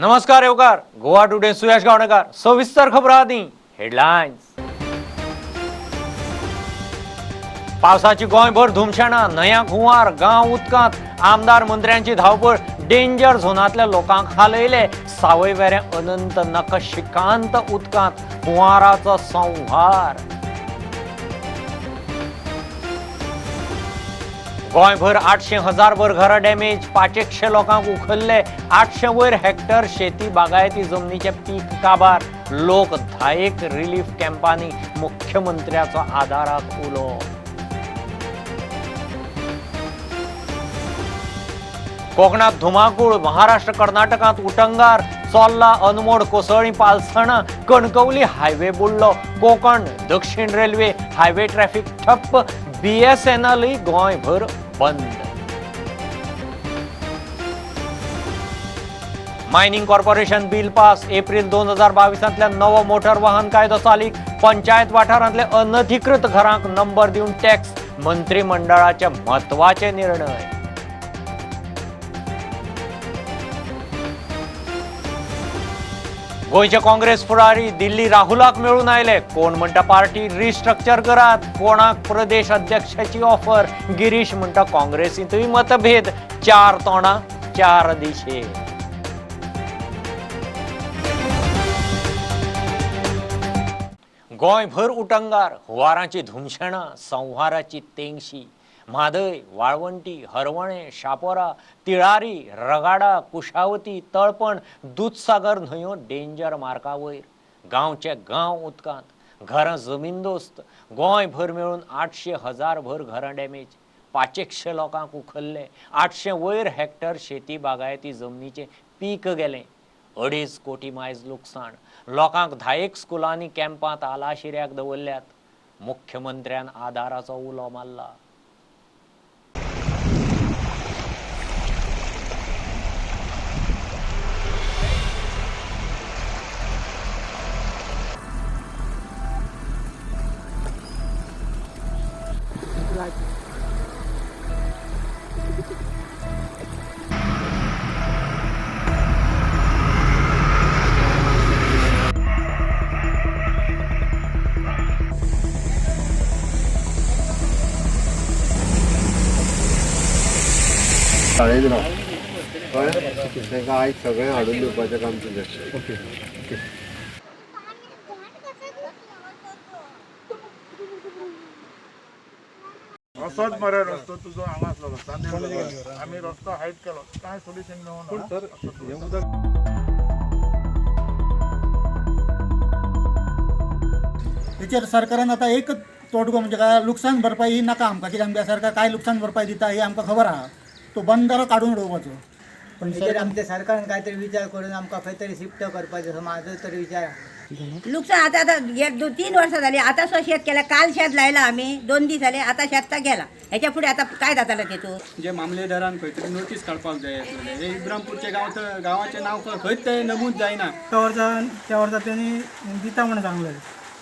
नमस्कार येवकार गोवा टुडे सुयश गावणेकर. सविस्तर खबरां आदी हेडलायन्स. पावसाची गोंयभर धुमशेणां, न्हंयांक हुंवार, गांव उदकांत, आमदार मंत्र्यांची धांवपळ, डेंजर झोनांतल्या लोकांक हालयले. सावयवेरें अनंत नखशिकांत उदकांत, हुंवाराचो संव्हार. गोंयभर 800 हजारभर घरां डॅमेज, 500 लोकांक उखल्ले, 800 वयर हेक्टर शेती बागायती जमनीचें पीक काबार. लोक 10 रिलीफ कॅम्पांनी, मुख्यमंत्र्याचो आदाराक उलो. कोकणात धुमाकूळ, महाराष्ट्र कर्नाटकांत उटंगार, चोल्ला अनमोड कोसळी पालसणां, कणकवली हायवे बुडलो, कोकण दक्षिण रेल्वे हायवे ट्रॅफिक ठप्प, BSNL गोंयभर बंद. Mining corporation bill pass, April 2022 नवो मोटर वाहन कायदो चालीक, पंचायत वाठारांतले अनधिकृत घरांक नंबर दिवन टॅक्स, मंत्रिमंडळाचे म्हत्वाचे निर्णय. गोंयचे काँग्रेस फुडारी दिल्ली राहुलाक मेळून आयले. कोण म्हणटा पार्टी रिस्ट्रक्चर करात, कोणाक प्रदेश अध्यक्षाची ऑफर, गिरीश म्हणटा काँग्रेसींतूय मतभेद, 4 तोंडां 4 दिशे. गोंयभर उटंगार, हुंवाराची धुमशेणां, संव्हाराची तेंगशी. म्हादय, वाळवंटी, हरवणे, शापोरा, तिळारी, रगाडा, कुशावती, तळपण, दुदसागर न्हंयो डेंजर मार्का वयर. गांवचे गांव उदकांत, घरां जमीनदोस्त. गोंयभर मेळून 800 हजारभर घरां डॅमेज, 500 लोकांक उखल्ले, 800 वयर हेक्टर शेती बागायती जमनीचें पीक गेलें, 2.5 कोटी मायज लुकसाण. लोकांक 10 स्कुलांनी कॅम्पांत आलाशिऱ्याक दवरल्यात. मुख्यमंत्र्यान आदाराचो उलो मारला. शाळेत राव, कळ्ळें? तांकां आयज सगळें हाडून दिवपाचें काम तुजें. ओके. असोच मरे रस्तो तुजो हांगा आसलो, चांदेल. आमी रस्तो हायट केलो, कांय सोल्युशन मेळूंक ना. हेचेर सरकारान आतां एकच तोडगो म्हणजे काय लुकसाण भरपाई ही नाका आमकां, कित्याक आमच्या सरकार काय लुकसाण भरपाई दिता ही आमकां खबर आहा. तो बंदारो काडून उडोवपाचो. पण आमच्या सरकारान कांयतरी विचार करून आमकां खंय तरी शिफ्ट करपाचें असो म्हाजो तरी विचार आहा. लुकसाण आतां आतां एक 2-3 वर्सां जाली, आतां सुद्दां शेत केलां. काल शेत लायलां आमी, 2 दीस जाले, आतां शेत गेलां. हेच्या फुडें आतां काय जातलें तेतून? जे मामलेदारान खंय तरी नोटीस काडपाक जाय आसलें. हे इब्रामपूरचें गांव तर गांवाचें नांव खंयच तें नमूद जायना. त्या वर्सा तेणी दिता म्हणून सांगलें,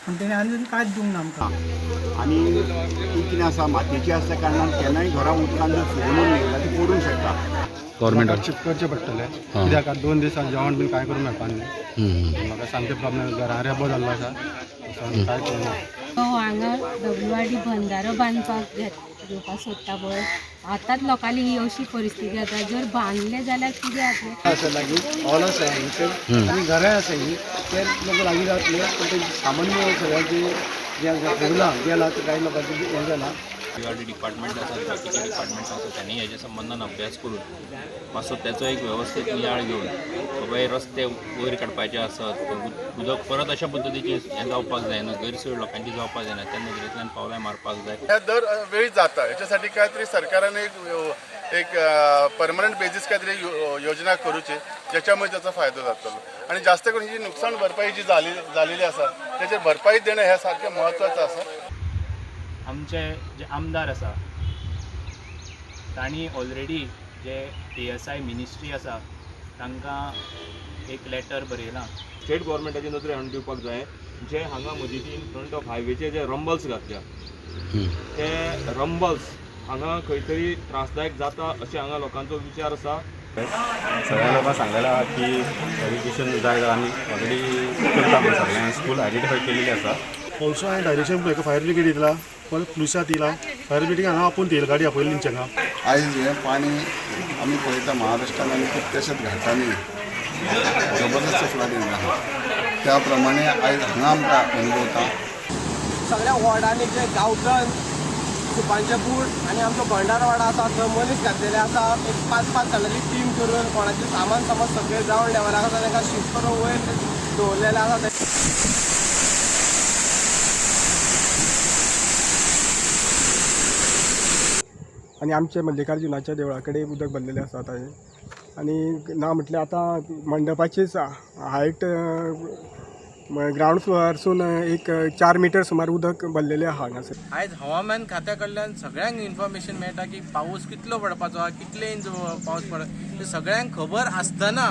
पूण तेणी आनी कांयच दिवंक ना आमकां. आनी ती कितें आसा, मातयेची आसल्या कारणान केन्नाय घरां उदकान जर फुगून उरली जाल्यार ती पडूंक शकता. गव्हर्मेंटाक शिफ्ट करचें पडटलें, कित्याक आतां 2 दिसान जेवण बीन कांय करूंक मेळपा न्ही. म्हाका सामकें प्रॉब्लेम, घरां रेबो जाल्लो आसा, कांय करूंक. हांगा WRD बंधारो बांदपाक घेवपाक सोदता पळय, आतांच लोकांली ही अशी परिस्थिती जाता. जर बांदले जाल्यार कितें जातलें? आसा लागीं हॉल आसा हांगसर आनी घरांय आसा हीं, ते लोक लागीं रावतले, पूण ते सामान्य सगळ्यांचे जें फुगलां गेलां ते कांय लोकांचें हें जालां. WRD department आसा, बाकीचे डिपार्टमेंट्स आसा, त्यांनी हेज्या संबंदान अभ्यास करून मातसो त्याचो एक वेवस्थीत नियाळ घेवन बाबा हे रस्ते वयर काडपाचे आसत, उदक परत अशा पद्दतीचे हें जावपाक जायना, गैरसोय लोकांची जावपाक जायना, त्या नदरेंतल्यान पावलां मारपाक जाय. हे दर वेळी जाता, हेच्यासाठी काय तरी सरकारान एक परमनंट बेजीस काय तरी योजना करूची, ज्याच्यामुळे त्याचा फायदो जातलो. आणि जास्त करून ही नुकसान भरपाई जी झालेली आसा त्याचेर भरपाई देणं हे सारकें म्हत्वाचें आसा. आमचे जे आमदार आसा तांणी ऑलरेडी जे ASI ministry आसा तांकां एक लेटर बरयलां. स्टेट गव्हर्मेंटाची नदरे हाडून दिवपाक जाय, जे हांगा मजगतीं in front of हायवेचे J rumbles घातल्या ते रंबल्स हांगा खंय तरी त्रासदायक जाता अशें हांगा लोकांचो विचार आसा. सगळ्या लोकांक सांगलेलें आहा की एजुकेशन जाय जाल्यार आमी ऑलरेडी करता म्हण सगळ्यांक स्कूल आयडेंटिफाय केलेली आसा. ऑल्सो हांवें डायरेक्शन पळय फायर ब्रिगेड येयला, परत पुलिसां येयला. फायर ब्रिगेडीक हांगा आपोवन तेल गाडी आपयली तेंच्या हांगा. आयज हें पाणी आमी पळयता, महाराष्ट्रान आनी कितल्याशाच घाटांनी जबरदस्त फ्लडींग जालां. त्या प्रमाणे आयज हांगा आमकां अनुभवता. सगळ्या वॉर्डांनी जे गांवठण, सुपांचे बूट आनी आमचो भंडारवाडा आसा थंय मनीस घातलेले आसा. एक पांच पांच जाणांची टीम करून कोणाचें सामान समज सगळें ग्रावंड लेवलाक आसा तांकां शिफ्ट करून वयर दवरलेलें आसा. आनी आमचे मल्लिकार्जुनाच्या देवळा कडेन उदक भरलेलें आसा आतां हें. आनी ना म्हटल्यार आतां मंडपाचीच हायट ग्रावंड फ्लोरारसून एक 4 मिटर सुमार उदक भरलेलें आहा हांगासर. आयज हवामान खात्या कडल्यान सगळ्यांक इन्फॉर्मेशन मेळटा की पावस कितलो पडपाचो आहा, कितले इंच पावस पडत, ते सगळ्यांक खबर आसतना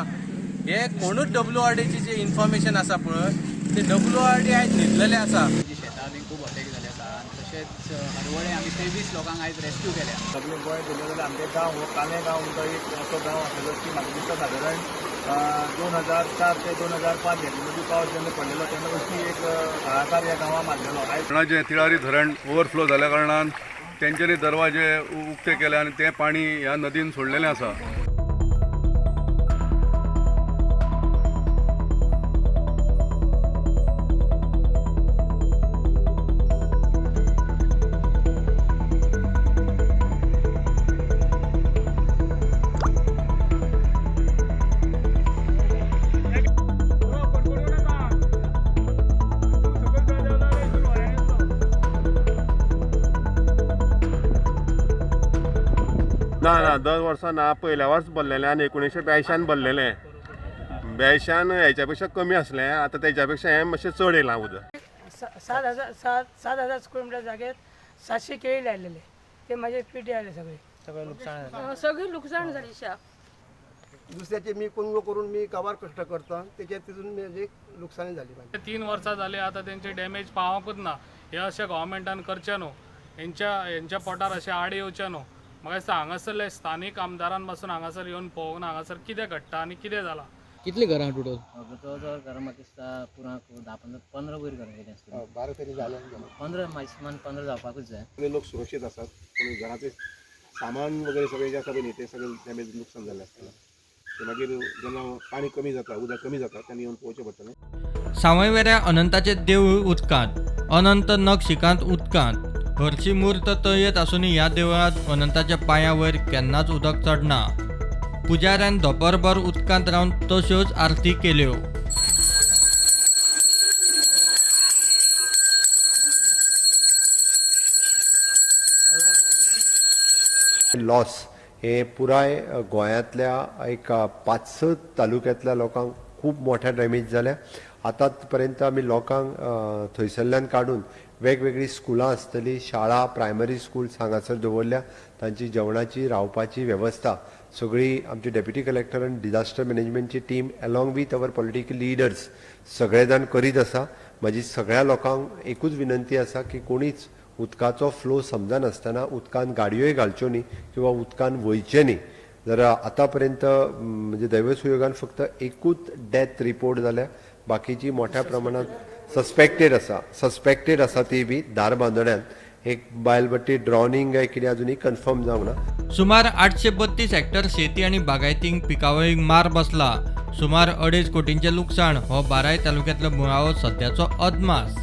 हे कोणूच डब्ल्यू आर डीची जे इन्फॉर्मेशन आसा पळय, ते डब्ल्यू आर डी आयज न्हिदलेले आसा. शेतां बी खूब अटॅक जाले आसा आनी तशेंच हरवळे आमी 23 लोकांक आयज रेस्क्यू केल्या. सगळें गोंय पळयलें जाल्यार आमगे गांव हो कालें गांव म्हणटा, एक असो गांव आसलेलो की म्हाका दिसता सादारण 2004 ते 2005 हेजे मदीं पावस जेन्ना पडलेलो तेन्ना अशी एक हाहाकार ह्या गांवां मारलेलो. आयज धरणाचें, तिळारी धरण ओवरफ्लो जाल्या कारणान तेंच्यांनी दरवाजे उक्ते केले आनी तें पाणी ह्या नदीन सोडलेलें आसा. ना ना, दर वर्सा ना, पयल्या वर्स भरलेलें आनी 1982 भरलेलें. 82 हेच्या पेक्षा कमी आसलें, आतां तेच्या पेक्षा हें मातशें चड येयलां उदक. 7000, 7000 स्क्वेअर मिटर जागेत 700 केळी लायलेले, ते माझे पिटे आले सगळे. सगळें लुकसाण जालें. सगळी लुकसाण जाली शा. दुसऱ्याचे मी कुणगो करून मी काबार कश्ट करता, तेच्या तितून म्हणजे लुकसाणी जाली म्हाजी. 3 वर्सां जाली आतां तेंचे डॅमेज पावोंकूच ना. हे अशें गोवोरमेंटान करचें न्हू, हेंच्या पोटार अशें आड येवचें न्हू. म्हाका दिसता हांगासरले स्थानीक आमदारान पासून हांगासर येवन पळोवंक ना हांगासर कितें घडटा आनी कितें जालां. कितलीं घरां टोटल? जवळ जवळ घरां म्हाका दिसता पुरांक 10 15, 15 वयर घरां गेलीं आसतलीं. 12 तरी जाले. 15, मॅक्सिमम 15 जावपाकूच जाय. सगळे लोक सुरक्षीत आसात, पूण घराचे सामान वगैरे सगळें जें आसा पळय न्ही, तें सगळें डॅमेज, नुकसान जाल्लें आसतलें. ते मागीर जेन्ना पाणी कमी जाता, उदक कमी जाता तेन्ना येवन पळोवचें पडटलें. सावयवेऱ्या अनंताचें देवूळ उदकांत. अनंत नखशिखांत उदकांत. हरशी मूर्त तळयेंत आसूनय ह्या देवळांत अनंताच्या पांया वयर केन्नाच उदक चडना. पुजाऱ्यान धोंपरभर उदकांत रावन तश्योच आरती केल्यो. लॉस हे पुराय गोंयांतल्या एक पांच स तालुक्यांतल्या लोकांक खूब मोठ्या डॅमेज जाल्या. आतां पर्यंत आमी लोकांक थंयसरल्यान काडून वेगवेगळीं स्कुलां आसतलीं, शाळा, प्रायमरी स्कुल्स हांगासर दवरल्या. तांची जेवणाची, रावपाची वेवस्था सगळी आमची डेप्युटी कलेक्टर आनी disaster मॅनेजमेंटची team along with our political leaders सगळे जाण करीत आसा. म्हाजी सगळ्या लोकांक एकूच विनंती आसा की कोणीच उदकाचो फ्लो समजनासतना उदकान गाडयोय घालच्यो न्ही किंवा उदकान वयचें न्ही. जर आतां पर्यंत म्हणजे दैवसुयोगान फक्त एकूच डेथ रिपोर्ट जाल्या. बाकीची मोठ्या प्रमाणात सस्पेक्टेड आसा, सस्पेक्टेड आसा. ती बी धारबांदोड्यान एक बायल बट्टी ड्रॉनिंग काय कितें अजुनूय कन्फर्म जावंक ना. सुमार 832 हेक्टर शेती आनी बागायतींक, पिकावळीक मार बसला. सुमार अडेज कोटींचें लुकसाण हो बाराय तालुक्यांतलो मुळावो सद्याचो अदमास.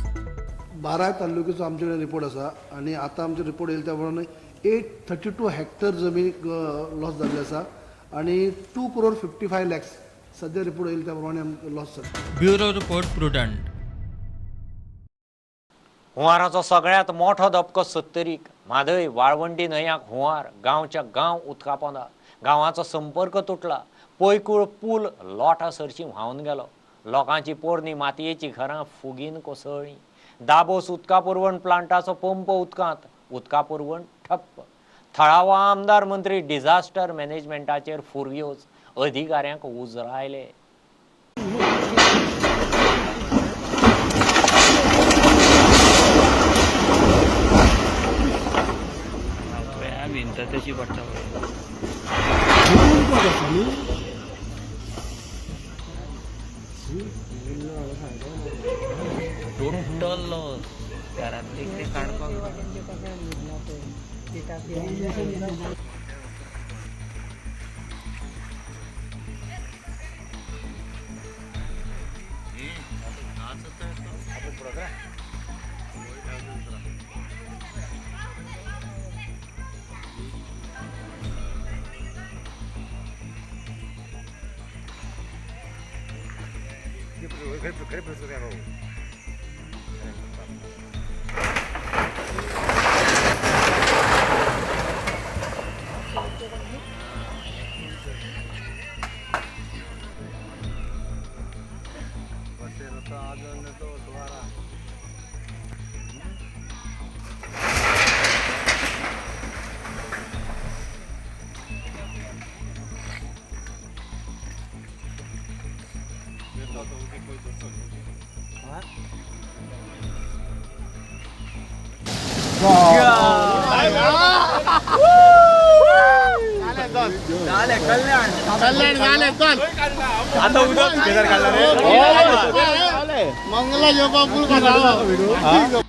बारा तालुक्याचो आमचे कडेन रिपोर्ट आसा आनी आतां आमचो रिपोर्ट येयला त्या प्रमाणे 832 हेक्टर जमीन लॉस जाल्ली आसा आनी 2 करोड 55 लॅक्स सद्या रिपोर्ट येयला त्या प्रमाणे लॉस जाता. Bureau report, Prudent. हुंवाराचो सगळ्यांत मोठो धपको सत्तरीक. म्हादय वाळवंटी न्हंयाक हुंवार. गांवच्या गांव उदका पोंदा. गांवाचो संपर्क तुटला. पैकूळ पूल लोटा सरशी व्हांवन गेलो. लोकांची पोरणी मातयेची घरां फुगीन कोसळ्ळीं. दाबोस उदका पुरवण प्लांटाचो पंप उदकांत. उदका पुरवण ठप्प. थळावो आमदार, मंत्री डिझास्टर मॅनेजमेंटाचेर फुरयोज. अधिकाऱ्यांक उजरायले. भिंत तशी पडटा. घरांतली काडपाक. आता उदक मंगला जेवपा फूल काडला.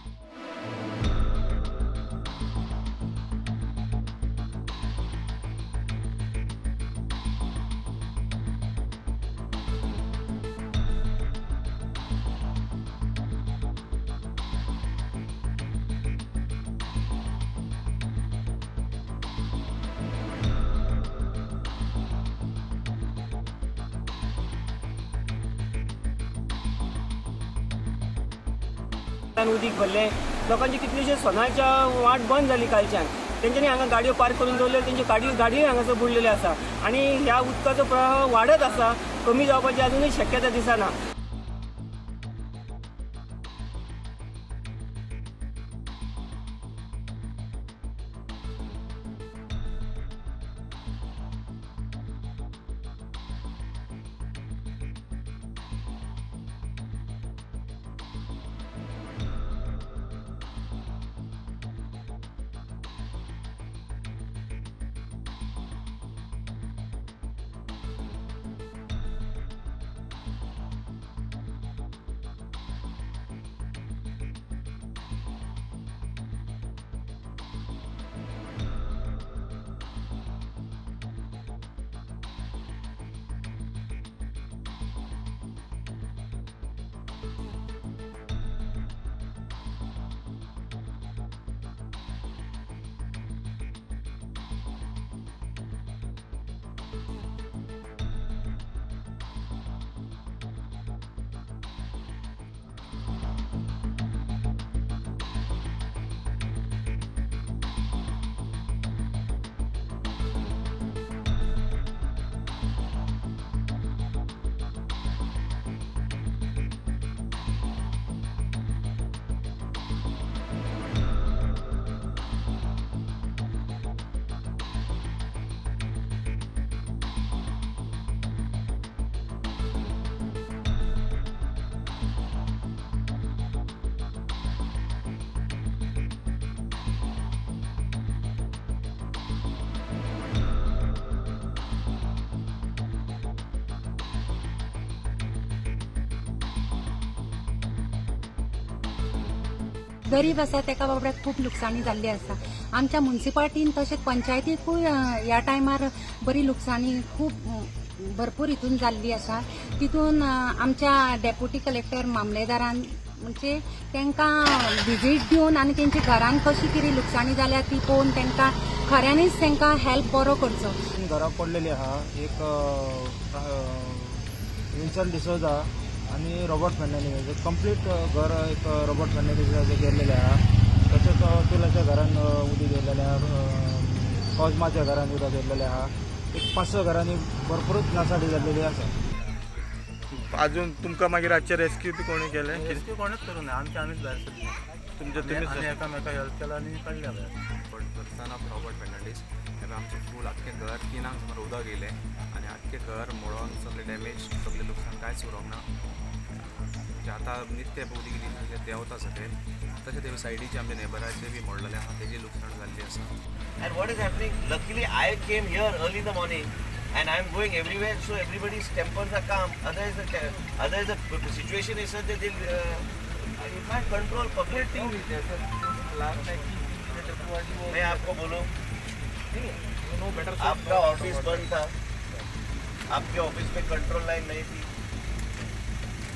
उदीक भरले लोकांची कितलीशी सोनाच्या वाट बंद जाली कालच्यान. तेंच्यांनी हांगा गाडयो पार्क करून दवरल्यो, तेंच्यो गाडयोय हांगासर बुडलेल्यो आसा आनी ह्या उदकाचो प्रवाह वाडत आसा, कमी जावपाची अजुनूय शक्यता दिसना. गरीब आसा तेका बाबड्याक खूब लुकसाणी जाल्ली आसा. आमच्या मुन्सिपाल्टीन तशेंच पंचायतीकूय ह्या टायमार बरी लुकसाणी खूब भरपूर हितून जाल्ली आसा. तितून आमच्या डेप्युटी कलेक्टर मामलेदारान म्हणजे तांकां विजीट दिवन आनी तेंच्या घरान कशी कितें लुकसाणी जाल्या ती पळोवन तांकां खऱ्यांनीच तांकां हेल्प बरो करचो. घरां पडलेली आहा, एक विन्सन डिसोजा आनी रॉबर्ट फेर्नांडीस कंप्लीट घर एक रॉबर्ट फेर्नांडीसाचें गेल्लेलें आहा. तशेंच अतुलाच्या घरान उदक गेल्लेलें आहा, कॉजमाच्या घरान उदक गेल्लेलें आहा. एक 5-6 घरांनी भरपूरच नासाडी जाल्लेली आसा. अजून तुमकां मागीर रातचें रेस्क्यू बी कोणी केलें? रेस्क्यू कोणूच करूं ना, आमचे आमीच भायर सरले. तुमचे तुमी एकामेका हेल्प केला आनी काडल्या भायर. Son of Robert Fernandes. आमचें फूल आख्खें घर 3 सुमार उदक येयलें आनी आख्खें घर मोडोन सगळें डॅमेज, सगळें लुकसाण कांयच उरोंक ना. म्हणजे आतां नित्य उदीक येयली देंवता सकयल, तशें ते सायडीचे आमच्या नेबराचे बी मोडलेले आहा, तेजी लुकसाण जाल्ली आसा. And what is happening, luckily I came here early in the morning and I am going everywhere, so everybody's tempers are calm. Otherwise the situation is such that they'll You can't control public. Team is there, sir. Last night मैं आपको बोलूं, no better. आपका office बंद था, आपके office में control line नहीं थी,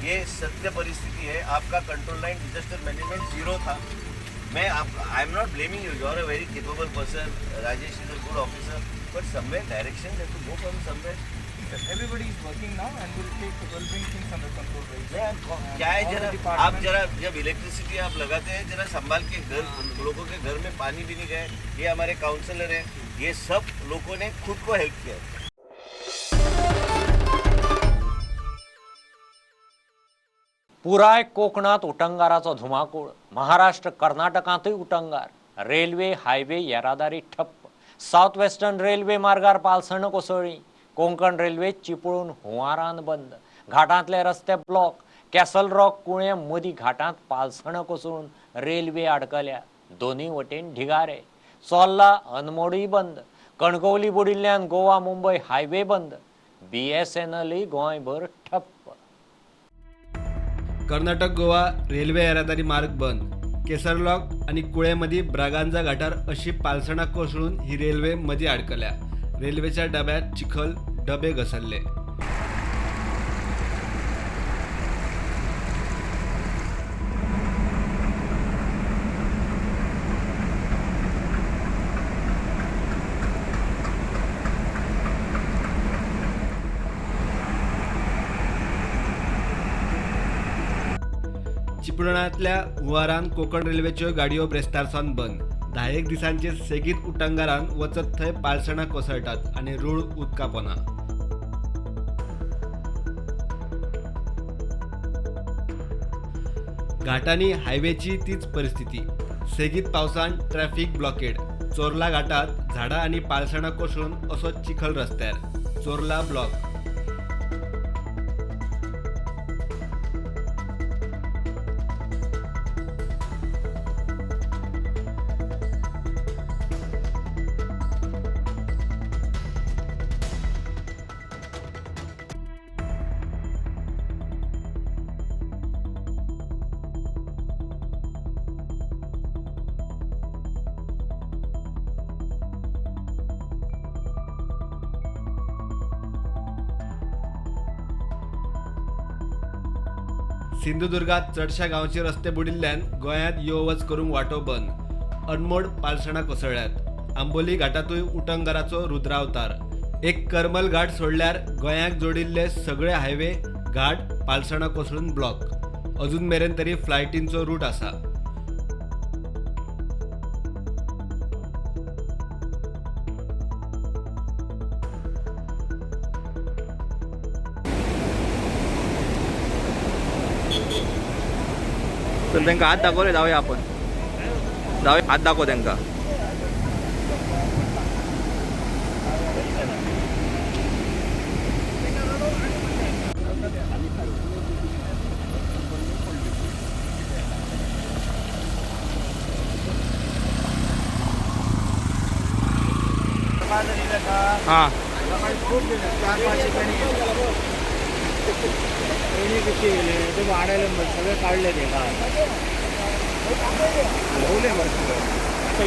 ये सत्य परिस्थिति है। आपका control line disaster management zero था। मैं आप I am not blaming you, you are a very capable person, Rajesh is a good officer, but somewhere direction has to go from somewhere. Everybody is working now and will take will bring things under control right. क्या है जरा आप जरा जब electricity आप लगाते हैं जरा संभाल के, घर लोगों के घर में पानी भी नहीं गए। ये हमारे काउंसलर हैं, ये सब लोगों ने खुद को हेल्प किया। पुराय कोकणात उटंगाराचो धुमाकूळ, महाराष्ट्र कर्नाटकांतूय उटंगार, रेल्वे हायवे येरादारी ठप्प, सावथ वेस्टर्न रेल्वे मार्गार पालसणां कोसळ्ळीं, कोंकण रेल्वे चिपळूण हुंवारान बंद, घाटांतले रस्ते ब्लॉक, कॅसल रॉक कुळें मदीं घाटांत पालसणां कोसळून रेल्वे आडकल्या, दोनूय वटेन ढिगारे, चोर्ला अनमोडूय बंद, कणकवली बुडिल्ल्यान गोवा मुंबय हायवे बंद, BSNLय गोंयभर ठप्प। कर्नाटक गोवा रेल्वे येरादारी मार्ग बंद, केसरलॉक आनी कुळे मदीं ब्रागांजा घाटार अशी पालसणां कोसळून ही रेल्वे मदीं आडकल्या। रेल्वेच्या डब्यात चिखल, डबे घसरले। चिपळूणांतल्या हुंवारान कोंकण रेल्वेच्यो गाडयो ब्रेस्तार सावन बंद। 10 दिसांचे सेगीत उटंगारान वचत थंय पालसणां कोसळटात आनी रूळ उदका पोना। घाटांनी हायवेची तीच परिस्थिती, सेगीत पावसान ट्रॅफिक ब्लॉकेड। चोर्ला घाटात झाडां आनी पालसणां कोसळून असो चिखल रस्त्यार, चोर्ला ब्लॉक। सिंधुदुर्गात चडशा गांवचे रस्ते बुडिल्ल्यान गोंयांत यो वच करूंक वाटो बंद, अनमोड पालसणां कोसळ्ळ्यात। आंबोली घाटांतूय उटंगाराचो रुद्रावतार। एक करमल घाट सोडल्यार गोंयाक जोडिल्ले सगळे हायवे घाट पालसणां कोसळून ब्लॉक। अजून मेरेन तरी फ्लायटींचो रूट आसा। तर त्यांना हात दाखवले, जाऊया आपण, जाऊया, हात दाखव त्यांना। हां ते वाडायला सगळे काढले ते काय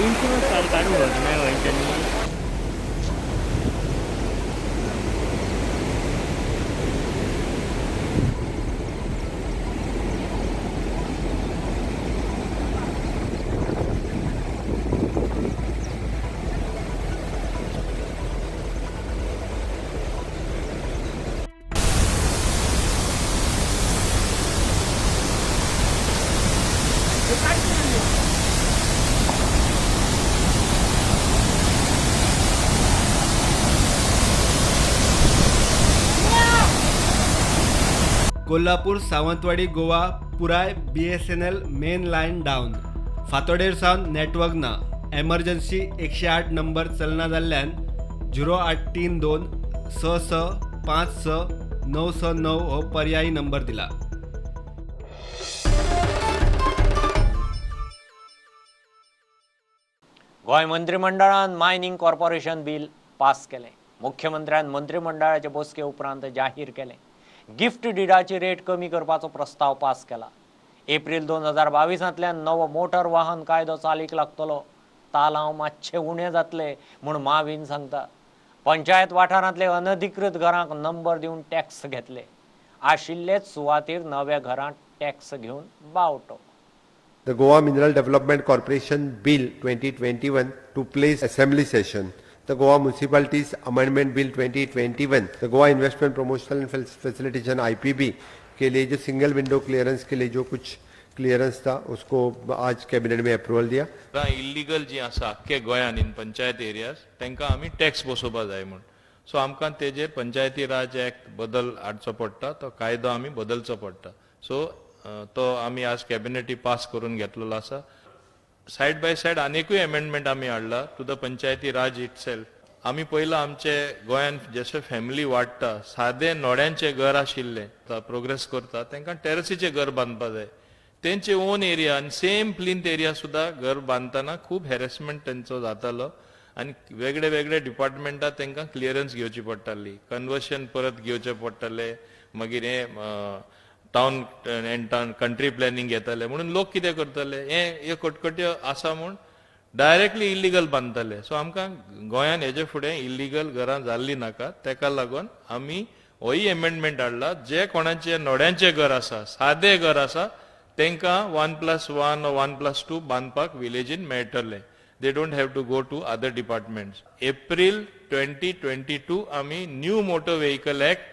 इन्शुरन्स काढून नाही त्यांनी। कोल्हापूर सावंतवाडी गोवा पुराय BSNL main line down. फातोडेर सावन नेटवर्क ना. एमर्जन्सी 108 नंबर चलना जाल्ल्यान 0832 66 56 969 हो पर्यायी नंबर दिला. गोंय मंत्रिमंडळान मायनिंग कॉर्पोरेशन बिल पास केलें. मुख्यमंत्र्यान मंत्रिमंडळाचे बसके उपरांत जाहीर केलें. गिफ्ट डिडाची रेट कमी करपाचो प्रस्ताव पास केला. एप्रील 2022 नवो मोटर वाहन कायदो चालीक लागतलो. तालांव मातशे उणें जातले म्हूण मावीन सांगता. पंचायत वाठारांतले अनधिकृत घरांक नंबर दिवन टॅक्स घेतले. आशिल्लेच सुवातेर नव्या घरांत टॅक्स घेवन बावटो. The Goa Mineral Development Corporation Bill 2021 to place assembly session. The Goa Municipalities Amendment Bill 2021, the Goa Investment Promotion and Facilitation IPB K लिए जो सिंगल विंडो क्लियरेंस के लिए जो कुछ क्लियरेंस था उसको आज कैबिनेट में अप्रूवल दिया. इल्लीगल जी आसा आख्खे गोंयान इन पंचायत एरियाज तांकां आमी टॅक्स बसोवपा जाय म्हूण. सो आमकां तेजेर पंचायती राज एक्ट बदल हाडचो पडटा, तो कायदो आमी बदलचो पडटा. सो तो आमी आज कॅबिनेटी पास करून घेतलेलो आसा. सायड बाय सायड आनिकूय एमेंडमेंट आमी हाडला to the Panchayati Raj itself. आमी पयला आमचे गोंयान जशें फॅमिली वाडटा, सादे नोड्यांचें घर आशिल्लें प्रोग्रेस करता तांकां टेरसीचें घर बांदपा जाय. तेंचे ओन एरिया आनी सेम प्लिंथ एरिया सुद्दां घर बांदतना खूब हॅरेसमेंट तेंचो जातालो आनी वेगळे वेगळे डिपार्टमेंटां तांकां क्लियरन्स घेवची पडटाली, कन्वर्शन परत घेवचें पडटालें, मागीर हें town and town country planning घेताले. म्हणून लोक कितें करताले, हे कटकट्यो आसा म्हूण डायरेक्टली इल्लीगल बांदताले. सो आमकां गोंयान हेजे फुडें इल्लीगल घरां जाल्लीं नाका, तेका लागून आमी होय एमेंडमेंट हाडला. जे कोणाचे नोड्यांचें घर आसा, सादें घर आसा, तांकां 1+1 वा 1+2 बांदपाक विलेजीन मेळटलें. They don't have to go to other departments. April 2022 आमी new motor vehicle act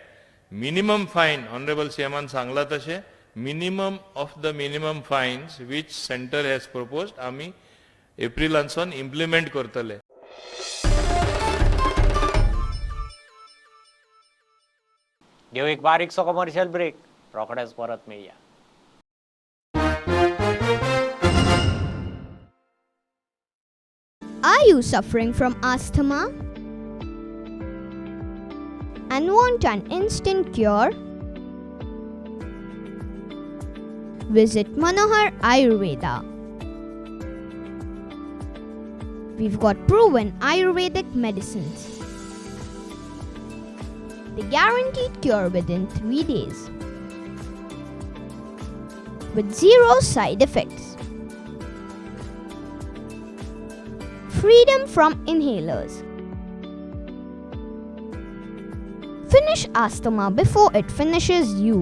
minimum fine, honourable सीएमान सांगला तशें minimum of the minimum fines which centre has proposed आमी एप्रिलांसून इम्प्लिमेंट करतले. घेऊ एक बारीकसो कमर्शियल ब्रेक, रोखडेच परत मेळया. Are you suffering from asthma and want an instant cure? Visit Manohar Ayurveda. We've got proven Ayurvedic medicines. The guaranteed cure within 3 days with 0 side effects. Freedom from inhalers. Finish asthma before it finishes you.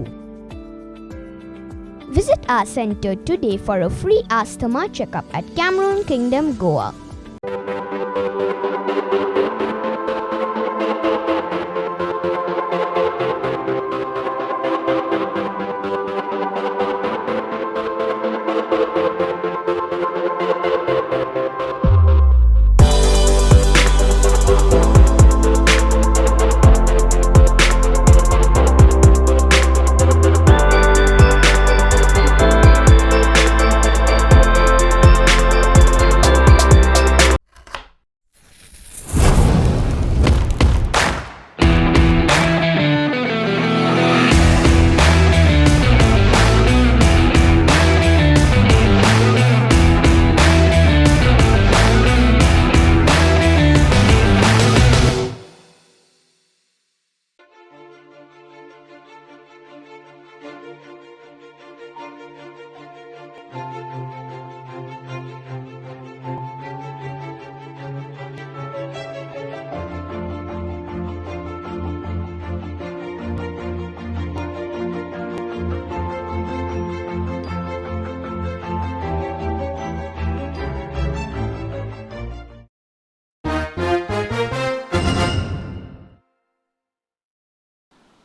Visit our center today for a free asthma checkup at Cameroon Kingdom, Goa.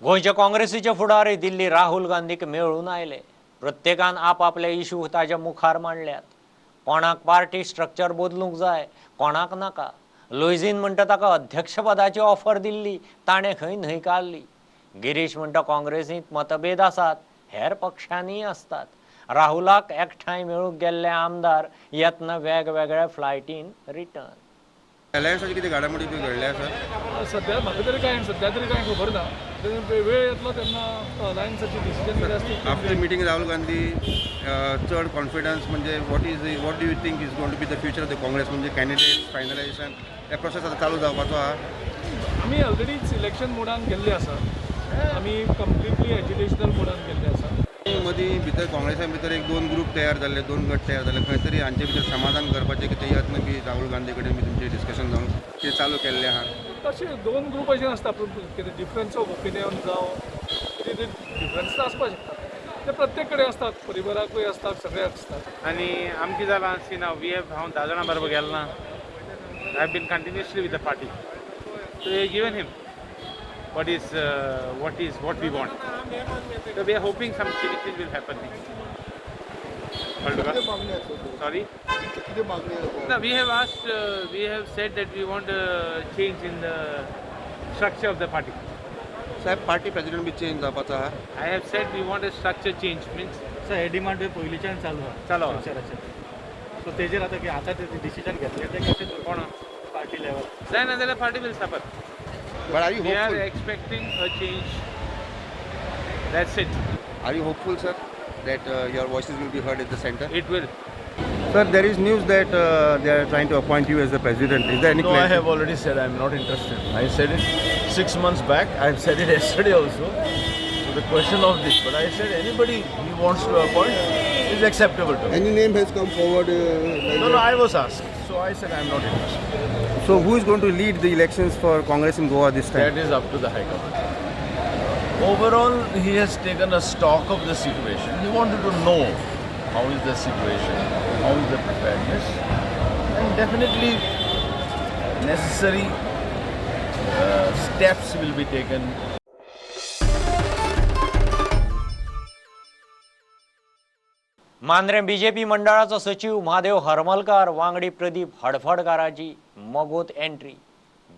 गोंयच्या काँग्रेसीचे फुडारी दिल्ली राहुल गांधीक मेळून आयले. प्रत्येकान आपआपले issue ताज्या मुखार मांडल्यात. कोणाक पार्टी स्ट्रक्चर बदलूंक जाय, कोणाक नाका. लुईझीन म्हणटा ताका अध्यक्षपदाची ऑफर दिल्ली, ताणें खंय न्हयकारली. गिरीश म्हणटा काँग्रेसींत मतभेद आसात, हेर पक्षांनीय आसतात. राहुलाक एकठांय मेळूंक गेल्ले आमदार येतना वेगवेगळ्या फ्लायटीन रिटर्न. अलायन्साचे कितें घडामोडी बी घडल्या आसा? सद्या म्हाका तरी कांय सद्या तरी कांय खबर ना. वेळ येतलो तेन्ना अलायन्साची डिसिजन कितें आसता. आफ्टर मिटींग राहुल गांधी चड कॉन्फिडन्स म्हणजे what do you think is going to be the future of the Congress, म्हणजे कॅन्डिडेट फायनलायझेशन हे प्रोसेस आतां चालू जावपाचो आहा? आमी ऑलरेडीच इलेक्शन मोडान गेल्ले आसा. आमी कंप्लिटली एज्युकेशनल मोडान गेल्ले आसा. मदीं भितर काँग्रेसा भितर एक दोन ग्रुप तयार जाल्ले, दोन गट तयार जाल्ले, खंय तरी हांचे भितर समाधान करपाचें कितें यत्न बी राहुल गांधी कडेन बी तुमचें डिस्कशन जावन कितें चालू केल्लें आहा? तशें दोन ग्रुप अशें नासता, कितें डिफरन्स ऑफ ओपिनियन जावं कितें डिफरन्स आसपाक शकता, ते प्रत्येक कडेन आसतात, परिवाराकूय आसतात, सगळ्याक आसतात. आनी आमकां जालां सी ना we have हांव 10 जाणां बरोबर गेलो ना, I have been continuously with the party, so we have given him what is what we want. So we are hoping some changes will happen. Sorry? No, we have asked, we have said that we want a change in the structure of the party. Sir, party president be change जावपाचो आहा. I have said we want a structure change means. Sir, hey demand पयलींच्यान चालू आहा. चालू आहा. So तेजेर आतां आतां ते डिसिजन घेतलें तें कशें कोण पार्टी लेवल जायना जाल्यार party will suffer. But are you We hopeful? are expecting a change. That's it. Are you hopeful, sir, that your voices will be heard at the center? It will. Sir, there is news that they are trying to appoint you as the president. Is there any No, clarity? I have already said I am not interested. I said it 6 months back. I have said it yesterday also. So the question of this, but I said anybody he wants to appoint is acceptable to me. Any name has come forward? Like No, I was asked. So I said I am not interested. So who is going to lead the elections for Congress in Goa this time? That is up to the High Command. Overall, he has taken a stock of the situation. He wanted to know how is the situation, how is the preparedness, and definitely necessary steps will be taken. Mandrem BJP मंडळाचो सचिव महादेव हरमलकार वांगडी Pradeep हडफडकाराची मगोत entry.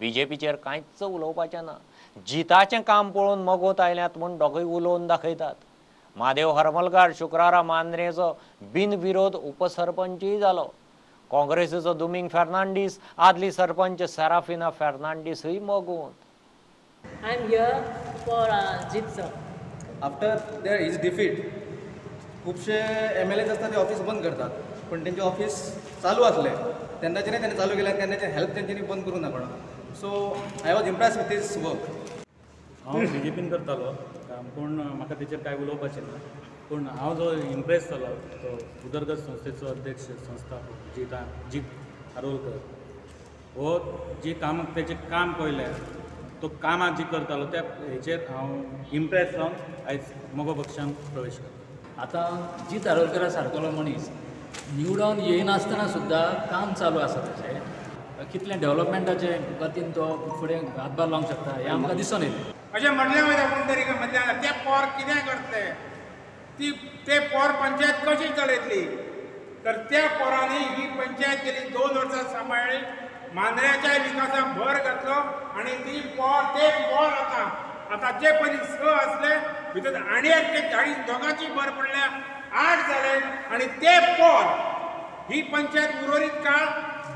बीजेपीचेर कांयच उलोवपाचें ना, जिताचें काम पळोवन मगोत आयल्यात म्हूण दोगूय उलोवन दाखयतात. महादेव हरमलकार शुक्रारा मांद्रेचो बिनविरोध उपसरपंचूय जालो. काँग्रेसीचो दुमिंग फेर्नांडीस, आदली सरपंच सेराफिना फेर्नांडीसूय मगोत. I am here for Jeet sir. After there is defeat खुबशे एम एल एज आसता ते ऑफीस बंद करतात, पण तेंचे ऑफीस चालू आसले तेन्नाच्यानूय तेणें चालू केलें, तेन्नाचे हेल्प तेंच्यांनी बंद करूंक ना कोणा. So I was impress with his work. हांव बी जे पीन करतालो काम, पूण म्हाका तेचेर कांय उलोवपाचें ना. पूण हांव जो इम्प्रेस जालो तो उदरगत संस्थेचो अध्यक्ष संस्थापक जीत आरोलकर हो जी कामां तेचें काम पळयलें, तो कामां जी करतालो त्या हेचेर हांव इम्प्रेस जावन आयज मगो पक्षान प्रवेश करता. आतां जीत आरोलकरा सारकोलो मनीस निवडून येयनासतना सुद्दां काम चालू आसा तेचें, कितलें डेव्हलपमेंटाचे गतीन तो फुडें हातभार लावंक शकता हें आमकां दिसून येता. अशें म्हणलें वयता कोण तरी म्हणल्यार ते पोर कितें करतले, ती ते पोर पंचायत कशी चलयतली, तर त्या पोरांनी ही पंचायत केली, 2 वर्सां सांबाळ्ळी, मांद्र्याच्या विकासाक भर घातलो आनी ती पोर ते पोर आतां आतां जे पयलीं 6 आसले भितर आनी एक 40 दोगांची भर पडल्या, 8 जाले आनी ते पोर ही पंचायत उर्वरीत काळ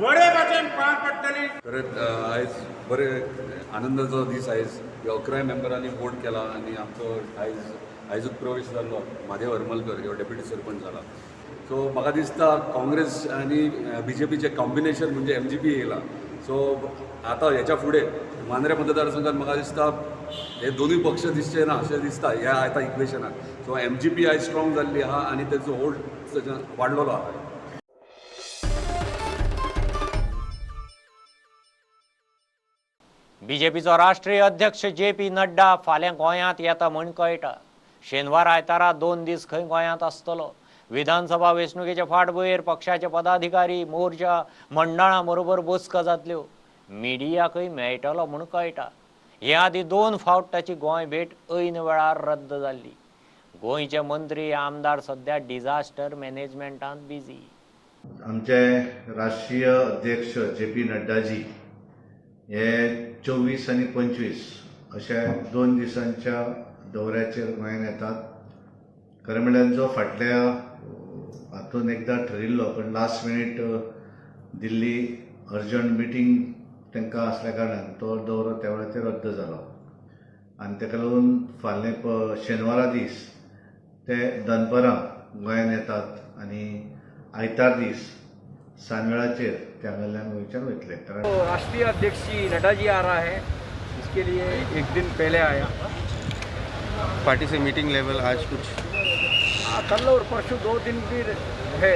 बरे भाशेन पार पडटली. खरेंच आयज बरे आनंदाचो दीस. आयज 11 मेंबरांनी वोट केला आनी आमचो आयजूच प्रवेश जाल्लो म्हादेव हरमलकर ह्यो डेप्युटी सरपंच जाला. सो म्हाका दिसता काँग्रेस आनी बी जे पीचें कॉम्बिनेशन म्हणजे एम जी पी येयला. सो आतां हेच्या फुडें मांद्रें मतदारसंघात म्हाका दिसता हे दोनूय पक्ष दिसचे ना अशें दिसता ह्या आतां इक्वेशनाक. सो एम जी पी आयज स्ट्रॉंग जाल्ली आहा आनी तेजो होल्ड वाडलेलो आहा. बीजेपीचो राष्ट्रीय अध्यक्ष जे पी नड्डा फाल्यां गोंयांत येता म्हूण कळटा. शेनवार आयतारा 2 दीस खंय गोंयांत आसतलो. विधानसभा वेंचणुकेचे फाटभुंयेर पक्षाचे पदाधिकारी मोर्चा मंडळां बरोबर बसका जातल्यो. मिडियाकय मेळटलो म्हूण कळटा. हे आदीं 2 फावट ताची गोंय भेट ऐन वेळार रद्द जाल्ली. गोंयचे मंत्री आमदार सध्या डिझास्टर मॅनेजमेंटांत बिजी. आमचे राष्ट्रीय अध्यक्ष जे पी नड्डाजी हे 24 आनी 25 अशा 2 दिसांच्या दौऱ्याचेर गोंयांत येतात. खरें म्हणल्यार जो फाटल्या हातून एकदां ठरिल्लो, पण last minute Delhi urgent meeting तांकां आसल्या कारणान तो दौरो त्या वेळाचेर रद्द जालो आनी ताका लागून फाल्यां शेनवारा दीस ते दनपरां गोंयांत येतात आनी आयतार दीस सांजवेळाचेर ते हांगासरल्यान गोंयच्यान वयतले. कारण राष्ट्रीय अध्यक्ष जी नड्डा जी आ रहा है, इसके लिए एक दिन पहले आया. पार्टी से मीटिंग लेवल आज कुछ? कल और परसों 2 दिन भी है।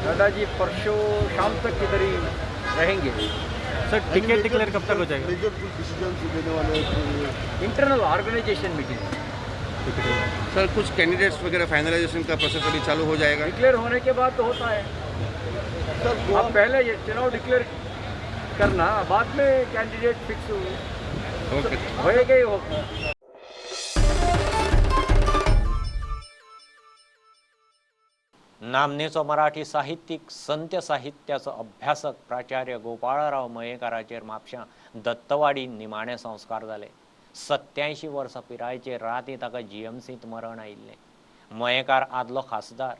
नड्डा जी परसों शाम तक इधर ही रहेंगे। सर, टिकट डिक्लेयर कब तक हो जाएगा? मेजर डिसीजन लेने वाले इंटरनल ऑर्गेनाइजेशन मीटिंग। सर, कुछ कैंडिडेट्स वगैरह फाइनलाइजेशन का प्रोसेस अभी चालू हो जाएगा? डिक्लेयर होने के बाद तो होता है सर। अब पहले ये चुनाव डिक्लेयर करना, बाद में कैंडिडेट फिक्स होएगा ही होगा। नामनेचो मराठी साहित्यिक, संत साहित्याचो अभ्यासक प्राचार्य गोपाळराव मयेकाराचेर म्हापशां दत्तवाडी निमाणे संस्कार जाले। 87 वर्सां पिरायेचेर राती ताका जीएमसींत मरण आयिल्लें। मयेकार आदलो खासदार,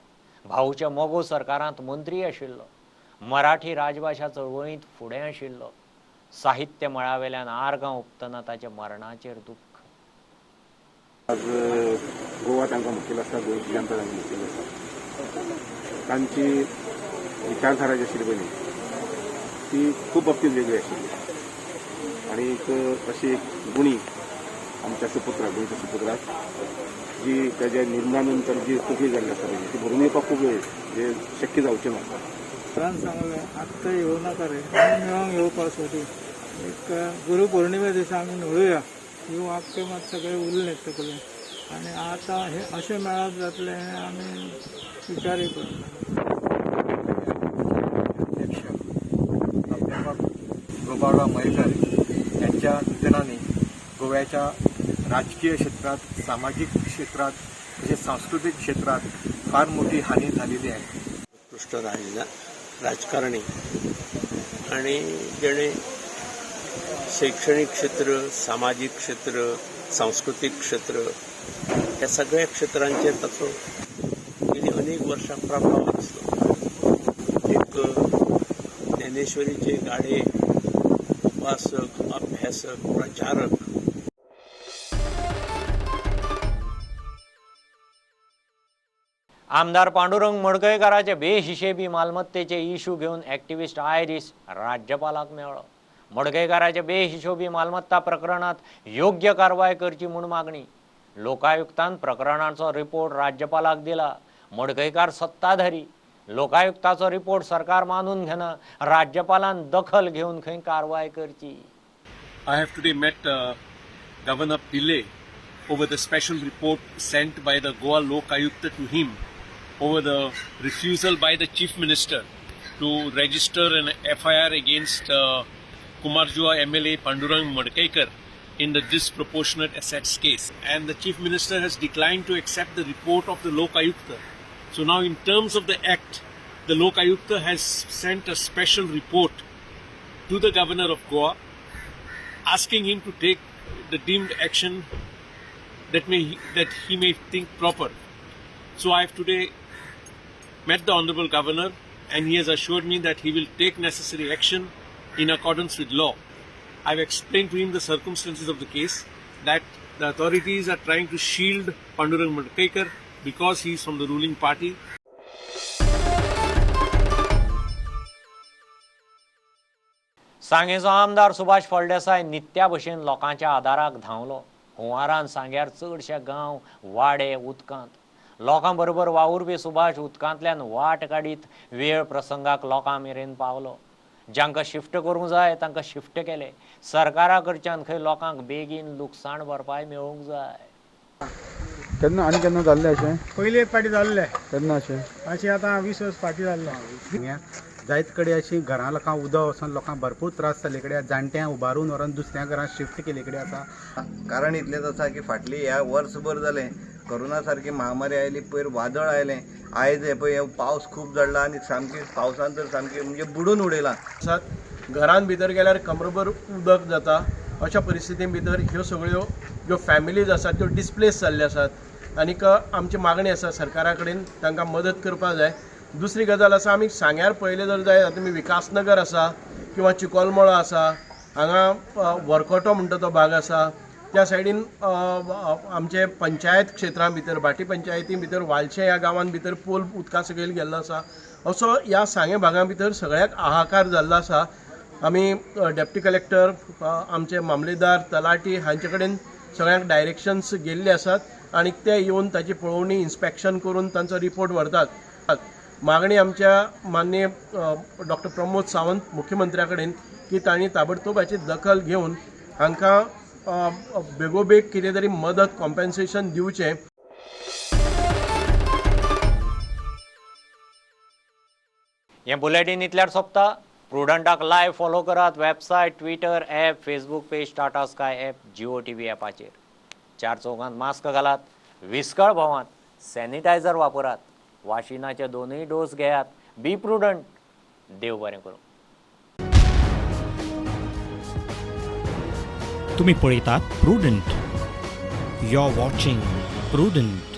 भाऊच्या मगो सरकारांत मंत्री आशिल्लो, मराठी राजभाशा चळवळींत फुडें आशिल्लो। साहित्य मळावेल्यान आर्गां ओंपतना ताच्या मरणाचेर दुख्ख। आज गोवा तांकां मुखेल आसा, गोंयची जनता तांकां मुखेल आसा। तांची विचारधारा जी आशिल्ली पयलीं ती खूब बाबतींत वेगळी आशिल्ली आनी एक अशी एक गुणी आमच्या सुपुत्राक, गोंयच्या सुपुत्राक जी ताज्या निर्णया नंतर जी तकली जाल्ली आसा पळय ती भरून येवपाक खूब वेळ जे शक्य जावचें ना। सरान सांगलें आत्तां येवं नाका रे, आमी मेळोंक येवपा सोदी, एक गुरू पौर्णिमे दिसा आमी मेळुया। ही वाक्य मात सगळें उरलें तकलें आनी आतां हें अशें मेळप जातलें हें आमी विचारूय करूंक ना। अध्यक्ष प्राध्यापक गोपाळराव मयेकर यांच्या निधनाने गोव्याच्या राजकीय क्षेत्रात, सामाजिक क्षेत्रात तसेच सांस्कृतिक क्षेत्रात फार मोठी हानी झालेली आहे। उत्कृष्ट राजकारणी आणि जेणे शैक्षणिक क्षेत्र, सामाजिक क्षेत्र, सांस्कृतिक क्षेत्र ह्या सगळ्या क्षेत्रांचेर ताचो गेली अनेक वर्षां प्रभाव दिसलो। एक ज्ञानेश्वरीचे गाडे उपासक, अभ्यासक, प्रचारक। आमदार पांडुरंग मडकयकाराचे बेहिशेबी मालमत्तेचे इशू घेवन एक्टिविस्ट आयरीस राज्यपालाक मेळ्ळो। मडकयकाराचे बेहिशोबी मालमत्ता प्रकरणात योग्य कारवाय करची म्हूण मागणी। लोकायुक्तान प्रकरणाचो रिपोर्ट राज्यपालाक दिला। मडकयकार सत्ताधारी, लोकायुक्ताचो रिपोर्ट सरकार मानून घेना। राज्यपालान दखल घेवन खंय कारवाय करची। I have today met Governor Pillai over the special report sent by the Goa Lok Ayukta to him over the refusal by the Chief Minister to register an FIR against Cumbarjua MLA Pandurang Madkaikar in the disproportionate assets case. And the Chief Minister has declined to accept the report of the Lok Ayukta. So now in terms of the Act, the Lok Ayukta has sent a special report to the Governor of Goa asking him to take the deemed action that he may think proper. So I have today met the Honorable Governor and he has assured me that he will take necessary action in accordance with law. I have explained to him the circumstances of the case, that the authorities are trying to shield Pandurang Madkaikar because he is from the ruling party. सांगेचो आमदार सुभाष फळदेसाय नित्या भशेन लोकांच्या आदाराक धांवलो। हुंवारान सांग्यार चडशे गांव वाडे उदकांत। लोकां बरोबर वावुरपी सुभाष उदकांतल्यान वाट काडीत वेळ प्रसंगाक लोकां मेरेन पावलो। जांकां शिफ्ट करूंक जाय तांकां शिफ्ट केले। सरकारा कडच्यान खंय लोकांक बेगीन लुकसाण भरपाय मेळूंक जाय। केन्ना आनी केन्ना जाल्लें अशें? पयले एक फावटी जाल्लें। केन्ना अशें? अशें आतां 20 वर्स फाटीं जाल्लें। जायत कडेन अशीं घरां लोकांक उदक वचून लोकांक भरपूर त्रास जाल्ले कडेन जाणट्यांक उबारून व्हरून दुसऱ्या घरांत शिफ्ट केल्ले कडेन आसा। कारण इतलेंच आसा की फाटली ह्या वर्सभर जालें कोरोना सारकी महामारी आयली, पयर वादळ आयलें, आयज हे पळय पावस खूब जाडला आनी सामकी पावसान तर सामकी म्हणजे बुडून उडयलां। घरान भितर गेल्यार कमरभर उदक जाता। अशा परिस्थिती भितर ह्यो सगळ्यो ज्यो फॅमिलीज आसात त्यो डिस्प्लेस जाल्ल्यो आसात आनीक आमची मागणी आसा सरकारा कडेन तांकां मदत करपाक जाय। दुसरी गजाल आसा, आमी सांग्यार पळयलें जर जायत आतां तुमी विकासनगर आसा किंवा चिकोलमोळो आसा, हांगा वरकोटो म्हणटा तो भाग आसा, त्या सायडीन आमचे पंचायत क्षेत्रां भितर भाटी पंचायती भितर वालशें ह्या गांवान भितर पोल उदका सकयल गेल्लो आसा। असो ह्या सांगें भागां भितर सगळ्याक हाहाकार जाल्लो आसा। आमी डेप्टी कलेक्टर, आमचे मामलेदार, तलाटी हांचे कडेन सगळ्यांक डायरेक्शन्स गेल्ले आसात। आनी ते येवन ताची पळोवणी इन्स्पेक्शन करून तांचो रिपोर्ट व्हरतात. मागणी आमच्या माननीय डॉक्टर प्रमोद सावंत मुख्यमंत्र्या कडेन की तांणी ताबडतोब हाची दखल घेवन हांकां बेगोबेग कितें तरी मदत कॉम्पेन्सेशन दिवचें. हें बुलेटीन इतल्यार सोंपता. प्रुडंटाक लायव्ह फॉलो करात website, Twitter, app, Facebook page, Tata Sky app, Jio TV ॲपाचेर. चार चौगांत मास्क घालात, विस्कळ भोंवात, सॅनिटायझर वापरात, वाशिनाचे दोनूय डोस घेयात. बी प्रुडंट. देव बरें करूं. तुम्ही पळयतात Prudent. You are watching Prudent.